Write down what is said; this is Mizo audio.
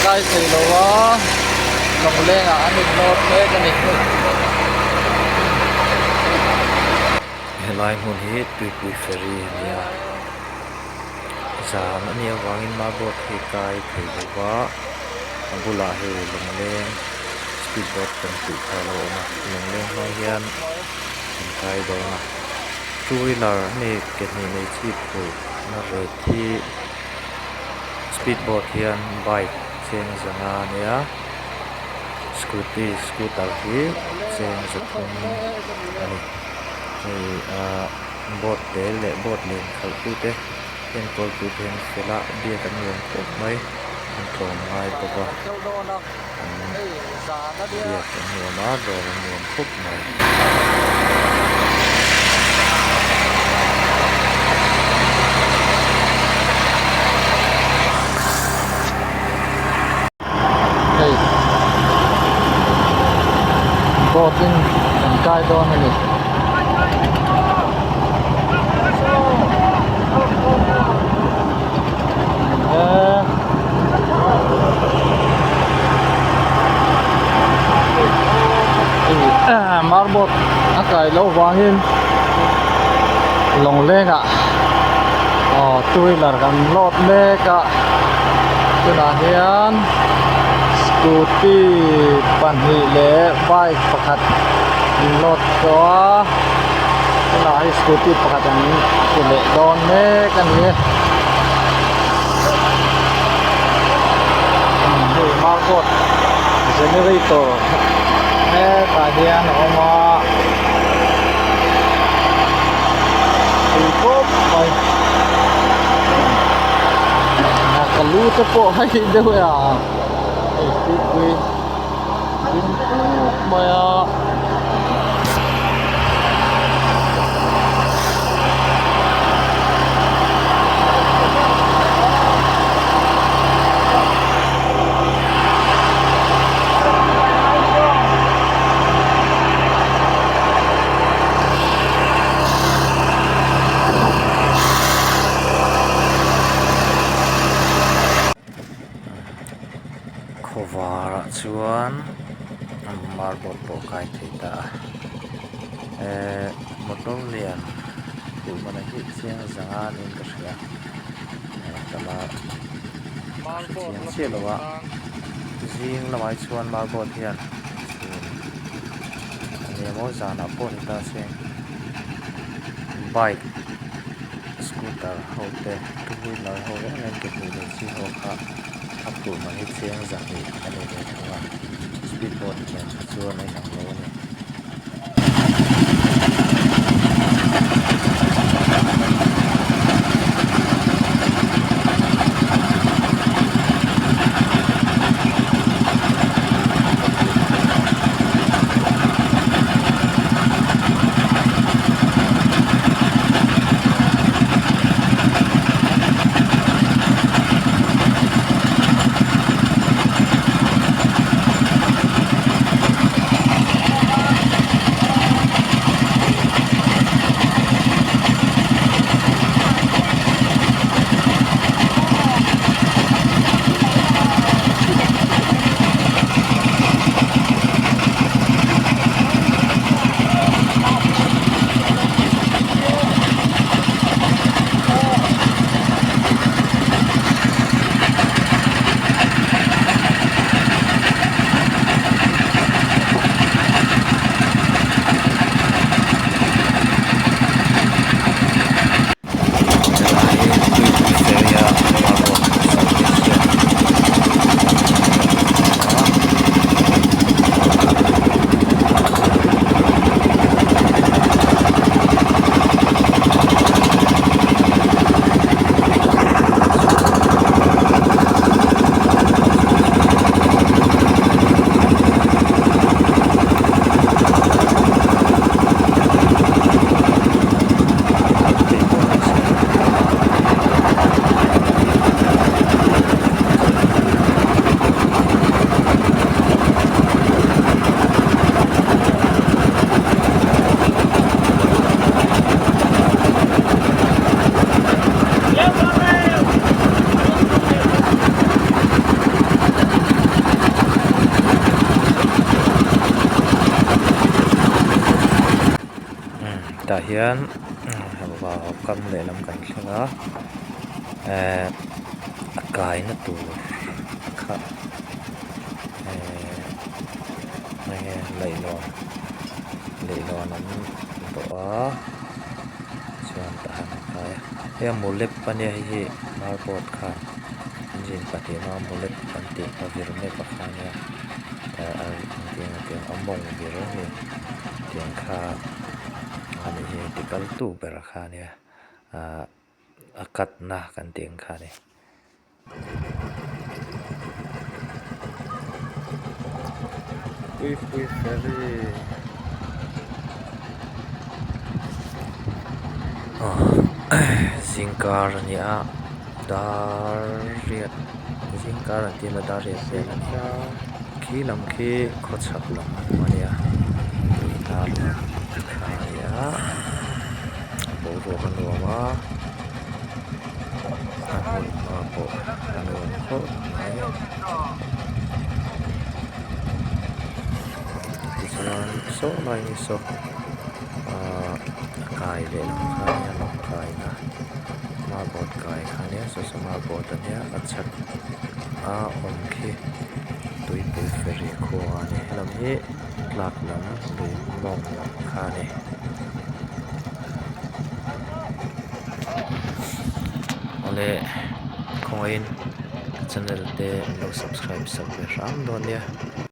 kai thei lo a lawng lengah an in nawr mek a ni. Helai hmun hi tuipui ferry a ni a zan a nih avangin marboat hi kai thei lo va a bulah hei lawngleng speed boat kan tih kha a lo awm a lawngleng hmang hian an kai dawn a two wheeler a ni ke hnih nei chi phurh na rate hi speed boat hian bike cheng zanga a nia scooty scooter hi cheng zathum a ni hei ahh boat te leh boat len khalh tu te enkawl tu te hian fel a biak an nuam khawp mai an tlawm ngai bawk a an biak an nuam a dawr an nuam khawp mai. Hei boat in an kai dawn a ni. Marboat a kai loh vangin lawng lengah aw two wheeler kan load mek a tunah hian scooty pahnih leh bike pakhat an load tawh a tunah hei scooty pakhat an ti leh dawn mek a ni hei marboat generator hetah hian a awm a tui khawp mai ka lu te pawh hei deuh e a hei tuipui ding puk mai a. Khawvarah chuan marble pawh a kai thei ta a ehh motor lian duh mana hi chiang zanga niin ka hria eh tala ka hre chiang chiah lo a zing lamah hi chuan marble hian chhun a ni emaw zanah pawh ni ta se bike scooter ho te two wheeler ho reng reng ke hnih leh chi ho kha a phurh man hi chiang zahnih a ni ve thung a speed boat nen kha chuan a inang lo a ni. Hetah hian vau kam lehlam kan thleng a ehh a kaina tur kha ehh enge leihlawn leihlawn an dawh a chuan tah hian an kai a hei a mawlep a nia hei hi marboard khan engine pahnih a mawlep an tih a vir mek a kha ania a mawng vir a ni tiang kha a nih hi ti kal tu ber kha a nia ahh a cut na kan tih ang kha a ni. Puipui ferry Zingkar a ni a dar riat zingkar an tih emaw dar riat vel a ni khi lam khi khawchhak lam a nia tui hnar lam kha a ni a boruak a nuam a a hmun hma pawh a nuam khawp mai tichuan saw lai hi saw ahh a kai leh lam kha a nia lawng kaina marboard kai kha a nia saw saw marboard a nia a chhak a awm khi tuipui ferry khua a ni helam hi tlak lam lui mawng lam kha a ni. Awle khawngaihin ka channel te an lo subscribe sak ve hram dawn nia.